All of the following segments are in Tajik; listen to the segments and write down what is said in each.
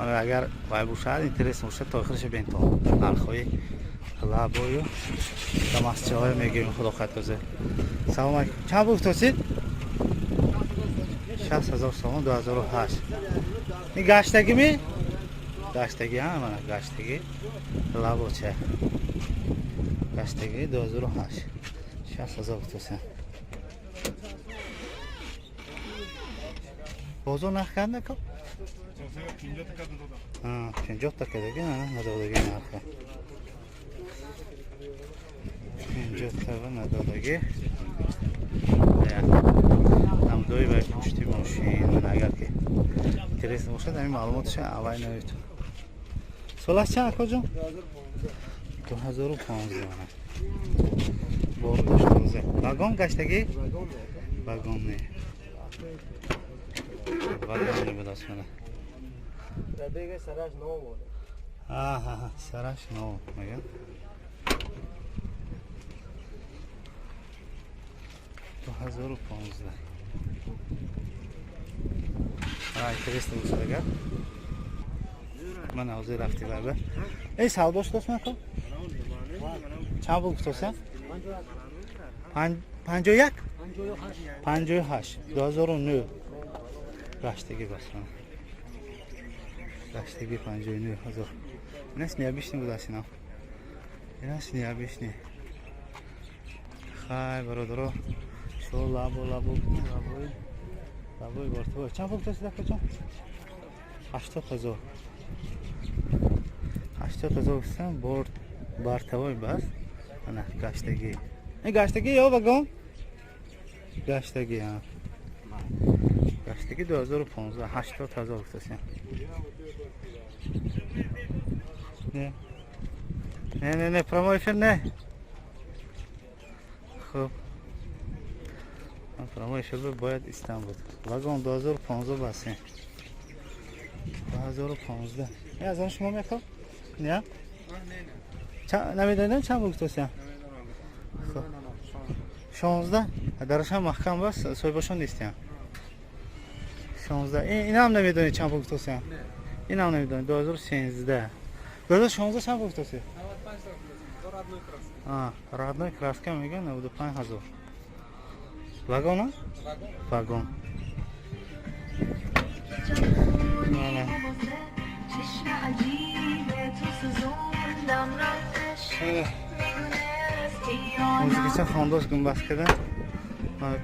Агар вай бошад, интерес бошад, то охирша бентон. Нархҳои лабою дамасчаҳое мегирем, худо хоҳад ҳозир. Салом алейкум. Чанд буд гуфтосид? 60 000 сомон, 2008. Ин гаштагӣ ми? Гаштагӣ, ҳа, мана гаштагӣ. Лабоча. Гаштагӣ 2008. 60 000 гуфтосем. Бозор нарх кард нако? 50 та кадаги, надодаги нарха. 50 та надодаги. Намдои вай пушти мошин, агар ки интерес бошад, ҳамин маълумоташа аввал навед. Солаш чанд, акоҷон? 2015. Бордош тоза. Вагон гаштагӣ? Вагон не. Вагон не будааст мана. Сараш нов. Аҳа, сараш нов мегӯям. 2015. Интересно бошад агар. Мана ҳозир рафти вайба. Эй, савдош дост мако? Чанд буд гуфтося? 51? 58. 2009. Гаштагӣ бас. Гаштагӣ 59 ҳазор. Инаш необычный будааст инам. Инаш необычный. Хай, бародаро. Шо лабо лабо лабои лабои бортовой. Чанд пул гуфтасид, акаҷон? 80 000. 80 000 гуфтам, борт бортовой бас. Ана гаштагӣ. Ин гаштагӣ ё вагон? Гаштагӣ, ҳа. Гаштагӣ 2015, 80 000 гуфтасем. Не. Не, не, не, прямой эфир не. Хуб. Прямой эфир бояд Истанбул. Вагон 2015 басем. 2015. Аз он шумо мекор? Не? Намедонем чанд буд гуфтасем? Хуб. 16. Дарашам маҳкам бас, соҳибашон нестям. 16. Инам намедонед чанд пул гуфтасем? Инам намедонед. 2013. 2016 чанд пул гуфтасем? А, родной краска мегӯян, 95 ҳазор. Вагон, а? Вагон. Мана. Музикача хондош гумбас када. Мана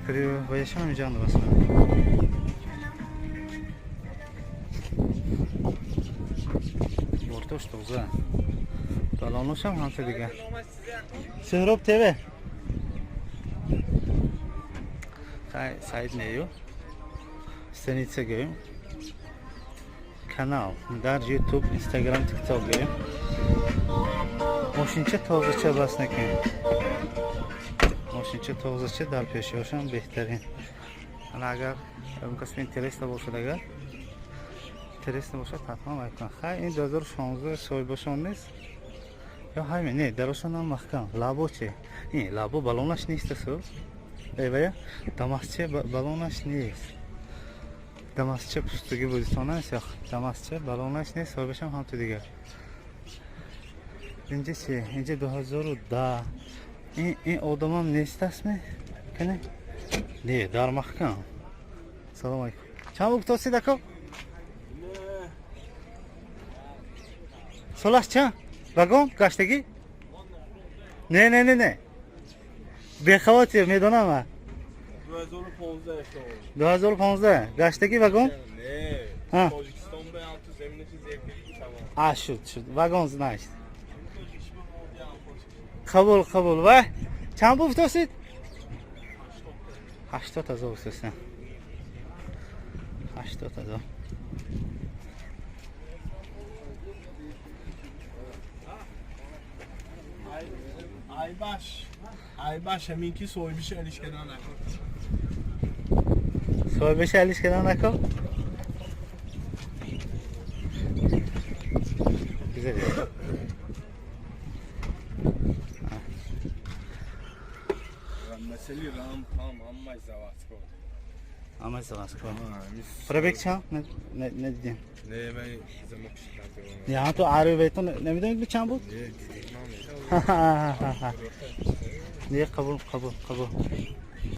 ваяшам ҳамиҷа бас. Бортош тоза. Балоношам ҳамча дига. Суҳроб ТВ. Хай, Саид нею. Страница гӯем. Канал дар YouTube, Instagram, TikTok гӯем. Мошинча тозача бас накунем. Мошинча тозача дар пешиҳошам беҳтарин. Ана агар кас интересно бошад, агар интересно бошад, ҳатман лайк кунад. Хай, ин 2016 соҳибашон нест. Ё ҳайме, не, дарошонам маҳкам. Лабо чи? Ин лабо балонаш нест асо. Эй, вая, дамасча балонаш нест. Дамасча пустуги будистона аст, дамасча балонаш нест, соҳибашам ҳамту дигар. Инҷа чи? Инҷа 2010. Ин одамам нест астме? Кане? Не, дар маҳкам. Салом алейкум. Чанд буд гуфтосид, ако? Солаш чанд? Вагон гаштагӣ? Не, не, не, не. Бехавотир медонам ма. 2015. 2015 гаштагӣ вагон? Не. А. Тоҷикистон ба ҳам ту заминаши зеркади тамом. А, шуд, шуд. Вагон, значит. Қабул, қабул. Вай, чанд буд гуфтосид? 80 000 гуфтосем. 80 000. Айбаш. Айбаш ҳамин ки соҳибиша алиш кардан накун. Соҳибиша алиш кардан накун? Güzel. Масали рам пам ҳамаи заводской. Ҳамаи заводской. Пробег чанд? Надидем. Не, ман замок. Не, ту аривайтон намедонед, чанд буд? Не, дидим. Не, қабул, қабул, қабул.